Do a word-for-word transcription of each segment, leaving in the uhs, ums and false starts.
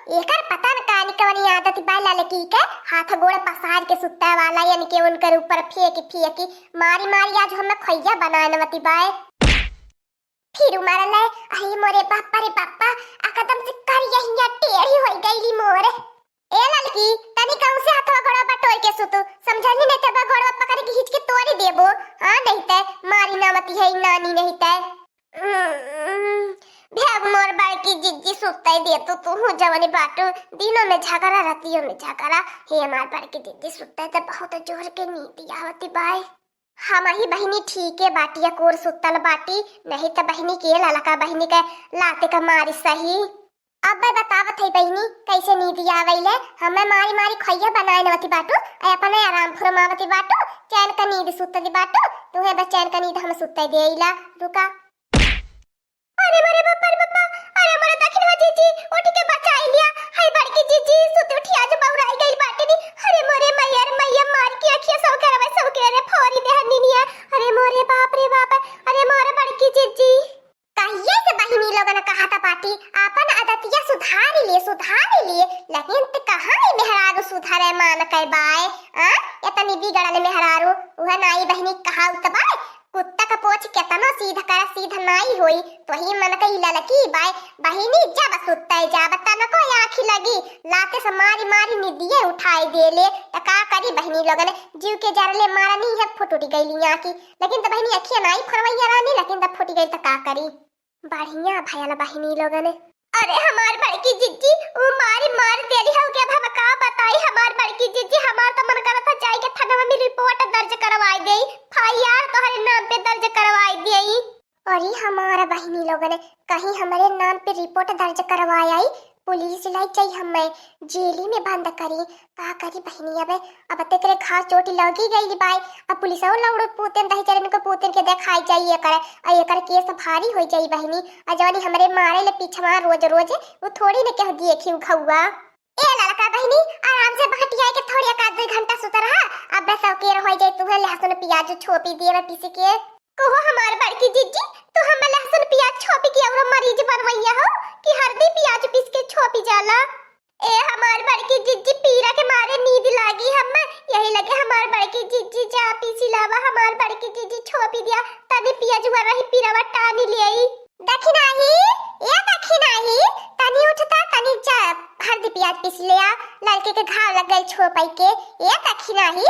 एकर पता न कानी कवनी आदत बा ललकी के, हाथ गोड़ पसार के सुत्ता वाला, यानी के उनकर ऊपर फेंकी फेंकी, मारी मारी आज हमें खैया बनाए नवती बाय। फिर मरल है, अरे मोरे बापा रे बापा, एकदम से करिया हिया टेढ़ी होई गईली मोर। ए ललकी, तनी कहूँ से हथवा गोड़वा बटोर के सुतू, समझली नहीं तब गोड़वा पकड़ के खींच के तोड़ी देबो। हाँ, नहीं ते मारी नवती है नानी नहीं ते। उम्म, भेग मोर बड़की जिज्जी सुतै दे तू, तू हूँ जवनी बाटू, दिनों में झगड़ा, रतियों में झगड़ा। हे हमार बड़की जिज्जी सुतै त बहुत जोर के नींद आवती बाय। हम ही बहिनी ठीके बाटी, अकोर सुतल बाटी, नहीं त बहिनी के ललका बहिनी के लाते का मारी सही। अब मैं बतावत है बहिनी, कैसे नींद आवैले, हमें मारी मारी खैया बनाए नवती बाटू, अ अपने आराम फुरमावती बाटू, चैन का नींद सुतती बाटू, तुहे बस चैन का नींद हम सुतै देइला, रुका। अरे मोरे बापा रे बापा, अरे मोरे दखिनहा जिज्जी, उठ के बचाई लिया। हाय बड़की जिज्जी, सुत उठी आज बौराई गइल बाटे नी। अरे मोरे मैया रे मैया, मार के अखिया सौकेरवा सौकेरे फोरी देह नीनिया। अरे मोरे बाप रे बाप, अरे मोरे बड़की जिज्जी। कहिए से बहिनी लोगन कहत बाटी, आपन आदतिया सुधारी ले, सुधारी ले, लेकिन त कहाँ ई मेहरारू सुधरे मान के बाय? आ? इतनी बिगड़ल मेहरारू, उहे नाई बहिनी कहाउत बाय। कुत्ता का पोछ केतनो सीध कर, सीध नाई होई, तोही मन के ई ललकी बाय। बहिनी जब सुत्ते जाब, तनको आँखी लगी, लाते से मारी मारी निदिये उठाई देले। त का करी बहिनी लोगन, जीव के जरले मारनी है, फुट उठ गईली आँखी। लेकिन त बहिनी अखिया नाई फरवैया रानी, लेकिन त फुट गई त का करी। बढ़िया भयल बहिनी लोगन। अरे हमार बड़की जिज्जी, ऊ मारी मार देली हउ के, अब हम का बताई हमार बड़की जिज्जी, हमार त मन करत ह जाई के थाना में रिपोर्ट दर्ज करवाई देई, एफ आई आर तोहरे नाम पे दर्ज करवाई देई। अरे हमार बहिनी लोगन, कहीं हमरे नाम पे रिपोर्ट दर्ज करवाई आई, पुलिस लाई जाई हमें जेली में बंद करी। का करी बहिनी अब, अब तेकरे घास चोटी लगी गई बाय। अब पुलिसवा लौड़ो पूतन दही चरन को पूतन के देखाई जाई एकर, आ एकर केस भारी हो जाई बहिनी। आ जवानी हमरे मारे ले पीछवा रोज रोज, वो थोड़ी न केहू देखी उ घौआ। ए ललका बहिनी, आराम से बहटिया के थोड़ी एक आध दो घंटा सुत रहा, अब बस अकेर हो जाई, तुहे लहसुन प्याज छोपी दिए मैं पीस के। कहो हमार बड़की जिज्जी, तू हमें लहसुन प्याज छोपी के औरो मरीज बनवैया हो कि हरदी प्याज पीस के छोपी जाला? ए हमार बड़की जिज्जी, पीरा के मारे नींद लागी हमें, यही लगे हमार बड़की जिज्जी जा पीसी लावा, हमार बड़की जिज्जी छोपी दिया, तनी पियजुआ रही पीरावा टानी ले आई। दखिनाही, ए दखिनाही, तनी उठता, तनी जा हरदी प्याज पीस ले आ, लड़के के घाव लग गए छोपई के। ए दखिनाही।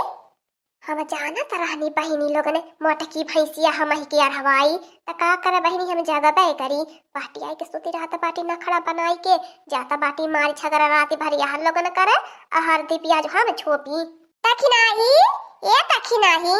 हम जानत रहनी बहिनी लोगन, मोटकी भैंसिया हमही के अरहवाई, त का करे बहिनी, हम जगबे करी। बहटियाई के सुती रहत बाटी नखड़ा बनाई के, जात बाटी मारी झगड़ा रात भर यह लोगन करे, आ हरदी प्याज हम छोपी। दखिनाही, ए दखिनाही,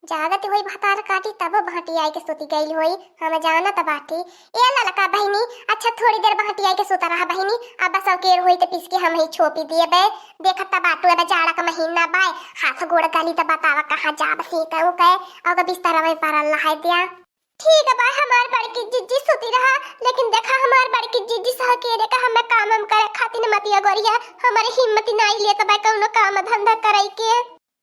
जागत होई भतार काटी तब बहटियाई के सुती गइल होई, हम जानत बाटी। ए ललका बहिनी, अच्छा थोड़ी देर बहटियाई के सुता रहा बहिनी, अब बस अकेर होई त पीस के हमही छोपी दिए बे। देखत त बाटू, अब जाड़ा का महीना बाय, हाथ गोड़ गली त बतावा कहाँ जाब से कहूँ के, अउर बिस्तरा में पड़ल रहाय दिया। ठीक बाय हमार बड़की जिज्जी सुती रहा, लेकिन देखा हमार बड़की जिज्जी सह के रे का हमें काम हम करे खातिर मतिया गोरिया, हमारे हिम्मत नाई लेत बाय कौनो काम धंधा करे के।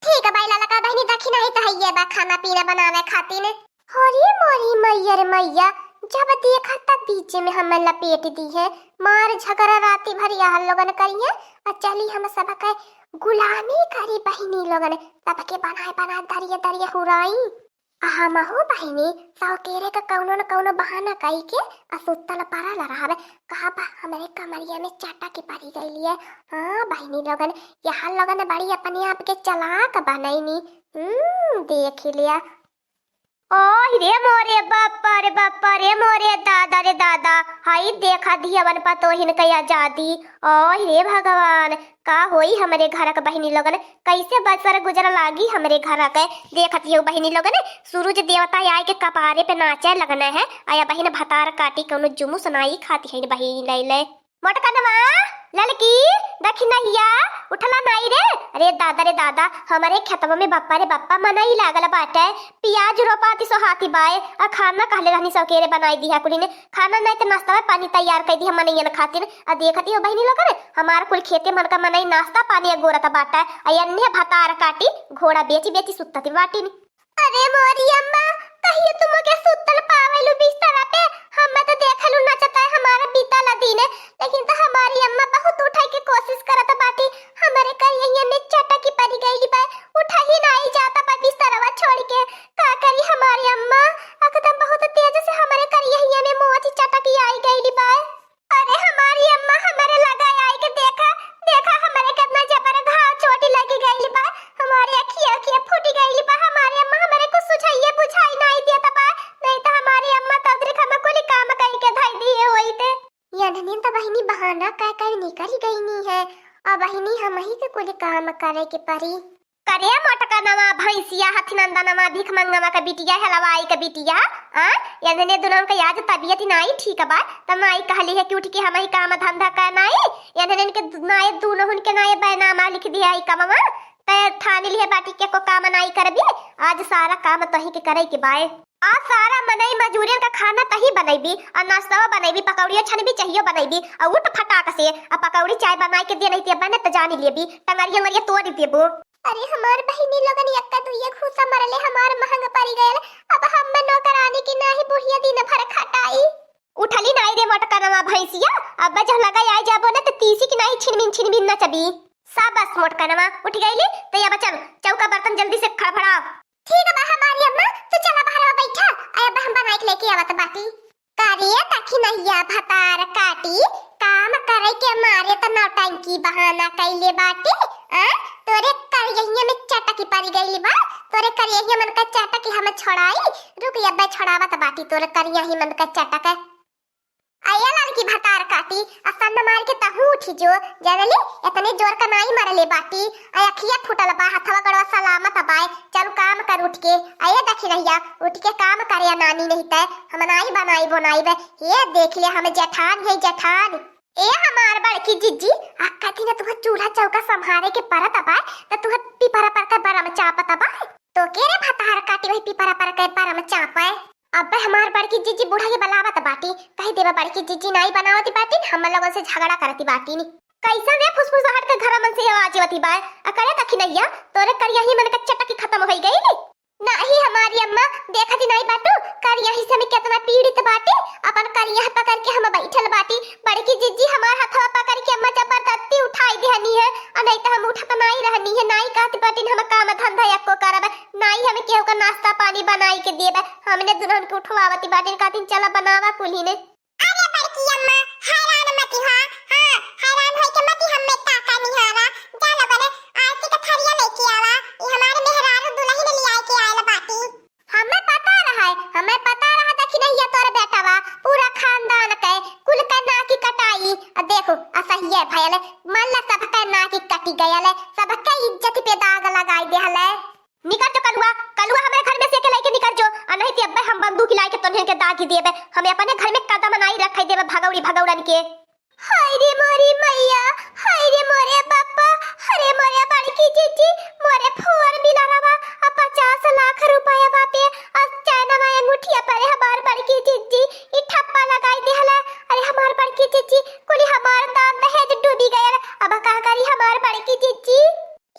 ठीक बाय ललका बहिनी, दखिनाही त हइये बा खाना पीना बनावे खातिर। अरे मोरी मैया रे मैया, जब देखा तब बीच में हमें लपेट दी है। मार झगड़ा राती भर यह लोगन करी है, और चली हम सबके गुलामी करी बहिनी लोगन, सबके बनाए बनाए दरिया दरिया हुराई। आ हमहू बहिनी सौकेरे का कौनो न कौनो बहाना कई के आ सुतल पड़ल रहबे। कहा बा हमरे कमरिया में चटा के पड़ी गई है। हाँ बहिनी लोगन, यह लोगन बड़ी अपने आप के चालाक बनैनी। हम्म, देख लिया। ओह रे मोरे बापा रे बापा रे मोरे दादा रे दादा, हई देखा धियवन पतोहिन के आजादी। ओह रे भगवान, का होई हमरे घरक बहिनी लोगन, कैसे बसर गुजर लागी हमरे घरक। देखत हियो बहिनी लोगन, सूरज देवता आए के कपारे पे नाचे लगने हैं, आया बहिन भतार काटी कौनो जुमू सुनाई खाती है बहिन ले। मोटकनवा, ललकी, दखिनहिया, उठला नाई रे। अरे दादा रे दादा, हमरे खेतवा में बप्पा रे बप्पा मनई लागल बाटे। पियाज रोपाती सोहाती बाय, आ खाना कहले रहनी सौकेरे बनाई दिहा कुली ने। खाना नाई त नाश्ता पानी तैयार कर दिहा मनैयन खातिर। आ देखती हो बहिनी लोगन, हमार कुल खेते मन का मनई नाश्ता पानी अगोरत बाटे। आ एन्ने भतार काटी घोड़ा बेची बेची सुतती बाटिन। अरे मोरी अम्मा, कहियो तुम के सुतल पावेलू बिस्तरा पे? हमें तो देखलू नचता है हमारा बीतल दिन, लेकिन तो हमारी अम्मा बहुत उठाई नन्हनिन त बहिनी बहाना कइ कइ निकरि गइनी है, अब बहिनी हमही के कुल काम करइ के परी। करे मोटकनवा, भैंसिया, हथिनंदनवा, भिखमंगवा क बिटिया, हलवाई क बिटिया, आ? एन्हने दुनहुन क आज तबियत नाई ठीक बा, त माई कहली है कि उठि के हमही काम धंधा करनाई, एन्हने के दु-, नाई दुनहुन के नाई बैनामा लिखि दिहे है कमवा, त ठानि लिहे बाटी कि एक्को काम नाई करबी, आज सारा काम तोही के करइ के बाय। आज सारा मनई मजूरियन क खाना तही बनइबी, अउर नाश्तवा बनइबी, पकौड़ियो छनबी, चाहियो बनइबी, अउर उठ फटाक से, अउर पकौड़ी चाय बनाइ के दे, नहीं ते बने त जानि लेबी, टंगरिया उंगरिया तोरि देबो। अरे हमार बहिनी लोगन, एक्का दुइया घूसा मरले हमार महंग परि गयल, अब हम्मे नौकरानी की नाहीं बुढ़िया दिन भर खटाई। उठली नाई रे मोटकनवा भैंसिया, अब जब लगा आइ जाबो न त तीसी की नाहीं छिनबिन छिनबिन नचबी। शाबाश मोटकनवा, उठि गइली, त अब चल, चौका बर्तन जल्दी से खड़फड़ाव। ठीक बा हमारी अम्मा, तू चला बहरवा बइठा, अइ अब हम बनाइ के लेके आवत बाटी। का रे दखिनहिया भतार काटी, काम करइ के मारे त नौटंकी बहाना कइले बाटी, आ? तोरे करियहिया में चटकी परि गइल बा, तोरे करियहिया मन क चटकी हम छोड़ाई, रुक अब्बे छोड़ावत बाटी तोरे करियही मन क चटक। अये ललकी भतार काटी, अ सन्न मारि के तहूँ उठि जो, जनली, एतने जोर क नाई मरले बाटी, अ अखिया फूटल बा, हथवा गड़वा सलामत बाय, चलु काम कर उठि के, अये दखिनहिया, उठि के काम करे नानी नहीं तै, हम नाई बनाई बोनाई बे, ये देखि ले हम जेठान है जेठान। ए हमार बड़की जिज्जी, अक्का दिन तुहँ चूल्हा चौका सम्हारे के परत बाय, त तुहँ पिपरा पर के बरम चापत बाय, तो के रे भतार काटी वही पिपरा पर के बरम चापे। अब्बे हमार बड़की जिज्जी बूढ़ा के बलावत बाटी, कहि देबा बड़की जिज्जी नाई बनावती बाटी, हम लोगन से झगड़ा करती बाटी नी। कइसन रे फुसफुसाहट के घर मन से आवाज आवती बाय, अ करे दखिनहिया, तोरे करियही मन क चटकी खतम होइ गइल। नाहीं हमारी अम्मा, देखती नाई बाटू, करियही से हम केतना पीड़ित बाटी, अपन करियह पकरि के हम बइठल बाटी, बड़की जिज्जी हमार हथवा पकरि के अम्मा जबरदस्ती उठाइ देहनी है, अ नहीं त हम उठत नाई रहनी है, नाई कहती बाटी हम काम धंधा एक्को करब, नाई हम केहू क नाश्ता पानी बनाइ के देबे, हमने दुनहुन के उठवावती बाटी, कहती चला बनावा कुल्ही ने। अरे बड़की अम्मा, हैरान मती हुआ, हाँ, हैरान होइ के मती हम्मे ताका निहारा, जा लोगन, आरती क थरिया लेके आवा, ई हमार मेहरारू दुलहिन लिआइ के आयल बाटी। हम्मे पता रहै, हम्मे पता रहै दखिनहिया तोर बेटवा, पूरा खानदान के, कुल के नाकी कटाई, अ देखो, असहिये भयल, मल्ला सबके नाकी कटि गयल, सबके इज्जत पे दाग लगाइ देहल। निकर जो कलुआ, कलुआ हमरे घर में से के लइके निकर जो, अ नहीं त अब्बे हम बंदूक लाइ के तोन्हन के दागि देबे, हम अपने घर में कदम नाई रखइ देबे भगौड़ी भगौड़न के। हाय रे मोरी मइया, हाय रे मोरे बापा, अरे मोरे बड़की जिज्जी, मोरे फोर मिला रवा, अ पचास लाख रुपया बापे, अ चैनवा अंगूठिया परे हमार बड़की जिज्जी, ई ठप्पा लगाइ देहला, अरे हमार बड़की जिज्जी, कुली हमार दान दहेज डूबी गयल, अब का करी हमार बड़की जिज्जी?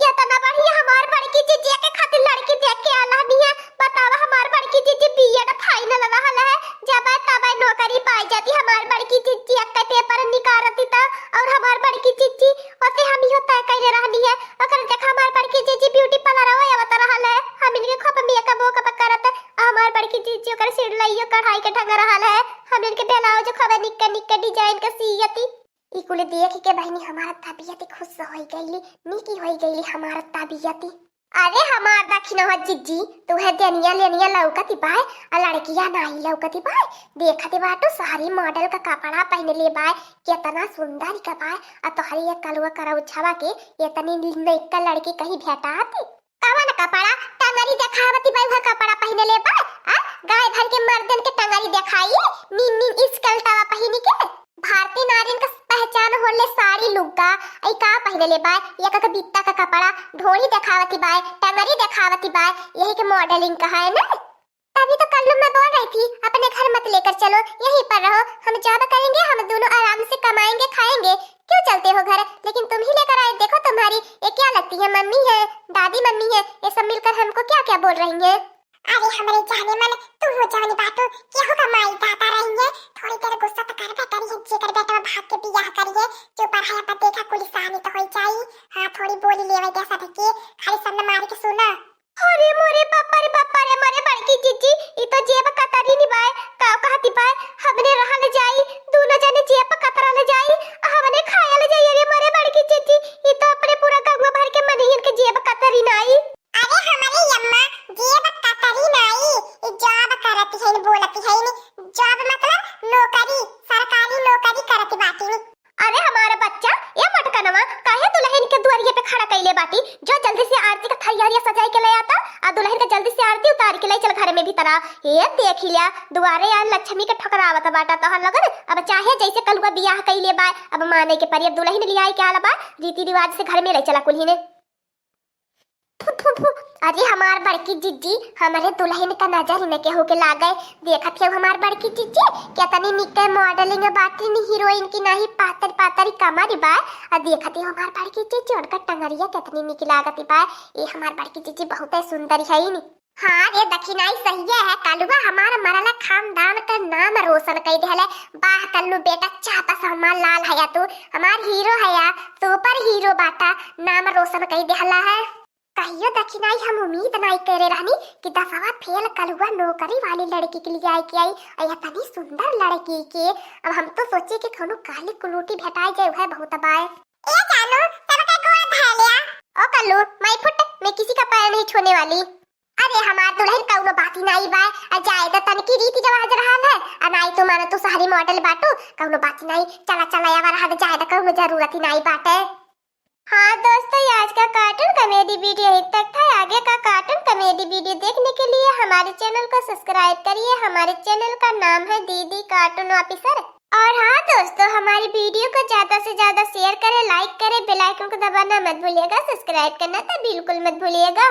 एतना बढ़िया हमार बड़की जिज्जिया के खातिर लड़की देख के आलहनी है। बतावा हमार बड़की जिज्जी B.Ed final रहल है, जबै तबै नौकरी पाइ जाती हमार बड़की जिज्जी, एक्कै paper निकारती त, अउर हमार बड़की जिज्जी ओसे हम इहो तय कइले रहनी है। ओकर देखा हमार बड़की जिज्जी beauty parlour आवत रहल है, हम इनके खूब makeup वेकअप करत, हमार बड़की जिज्जी ओकर सिलइयो कढ़ाई के ढंग रहल है, हम इनके blouse खूब निक्के निक्के design के सियती। ई कुल देख के बहिनी हमार तबियत खुश होइ गइली, नीकी होइ गइली हमार तबियत। अरे हमार दखिनवा जिज्जी, तुहे देनिया लेनिया लउकती बाय, अ लड़किया नाई लउकती बाय। देखती बाटू सारी model क कपड़ा पहिनले बाय, केतना सुंदर क बाय। अ तोहरी ये कलुआ करौछवा के एतनी नइका लड़की कहीं भेटाती? कवन कपड़ा? टंगरी देखावती बाय, उहे कपड़ा पहिनले बाय। आ गाय भर के मर्दन के टंगरी देखाई, नीन नीन स्कर्टवा पहिन के। भारतीय नारियन क पहचान होले साड़ी लुग्गा, अई का पहिनले बाय, एक एक बित्ता क कपड़ा, ढोरी देखावती बाय, टंगरी देखावती बाय, यही के modeling कहाए न। तभी तो कल्लू मैं बोल रही थी, अपने घर मत लेकर चलो, यहीं पर रहो, हम job करेंगे, हम दोनों आराम से कमाएंगे, खाएंगे, क्यों चलते हो घर? लेकिन तुम ही लेकर आए, देखो तुम्हारी, ये क्या लगती है, मम्मी है, दादी मम्मी है, ये सब मिलकर हमको क्या क्या बोल रही हैं? अरे हमरे जाने मन, तू हो जाने बाटू, केहू का माई दादा रही है, थोड़ी देर गुस्सा तो करबे करी है, जेकर बेटवा भाग के बियाह करी है, चुप रहा, अपन देखा कुल सानी तो होई जाई। हाँ, थोड़ी बोली लेवे दे सबके, खाली सन्न मारी के सुना। अरे मोरे बापा रे बापा रे, मोरे बड़की जिज्जी, ई तो जेब कतरी नी बाय, का कहती बाय, हमने रहल जाई, दोनों जने जेब कतरल जाई, हमने खायल जाई, अरे मोरे बड़की जिज्जी, ई तो अपने पूरा गंगवा भर के मनहियन के जेब कतरी नाई। अरे हमरे अम्मा, जेब कतरी नाई, ई job करत हईन, बोलत हईन। Job मतलब नौकरी, सरकारी नौकरी करत ए देखी ल्या, दुआरे आन लक्ष्मी के ठकरावत बाटा तोहर लगन। अब चाहे जैसे कलुआ बियाह कइले बा, अब माने के परी। अब दुलहिन लियाई के आला बा, रीति रिवाज से घर में ले चला कुल्ही ने। फु, फु, फु। अरे हमार बड़की जिज्जी, हमरे दुलहिन का नजर न केहू के लागे। देखत हउ हमार बड़की जिज्जी, केतनी निक modeling बाटिन, हीरोइन की नाहीं, पातर पातर कमर बा। आ देखत हउ हमार बड़की जिज्जी, उनका टंगरिया केतनी निक लागत बा। ए हमार बड़की जिज्जी बहुते सुंदर हइन। हाँ रे दखिनाई, सहिए है, कलुआ हमार मरला खानदान का नाम रोशन कइ देहले। वाह कल्लू बेटा, चापस हमार लाल हया तू, हमार हीरो हया, super हीरो बाटा, नाम रोशन कइ देहला है। कहियो दखिनाई, हम उम्मीद नाई करे रहनी कि दसवा फेल कलुआ नौकरी वाली लड़की के लियाई के आई, और यह तनी सुंदर लड़की के। अब हम तो सोचे कि कौनो काली कुलूटी भेटाई जाए, वह बहुत बाय। ए जानू, तब का गोड़ धर लिया। ओ कल्लू, मैं फुट, मैं किसी का पैर नहीं छूने वाली। अरे हमार दुलहिन, कौनो बात ही नाई बा, आ जाए द, तनकी रीति रिवाज रहल है, आ नाई तू मानो तू शहरी model बाटू, कौनो बात ही नाई, चला चला यावा रहा द, जाए द, कौनो जरूरत ही नाई बाटे। हाँ दोस्तों, ये आज का cartoon comedy video यहीं तक था। आगे का cartoon comedy video देखने के लिए हमारे channel को subscribe करिए। हमारे channel का नाम है दीदी Cartoon Officer। और हाँ दोस्तों, हमारी video को ज्यादा से ज्यादा share करें, like करें, bell icon को दबाना मत भूलिएगा, subscribe करना तो बिल्कुल मत भूलिएगा।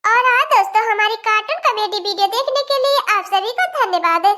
और हाँ दोस्तों, हमारी cartoon comedy video देखने के लिए आप सभी को धन्यवाद।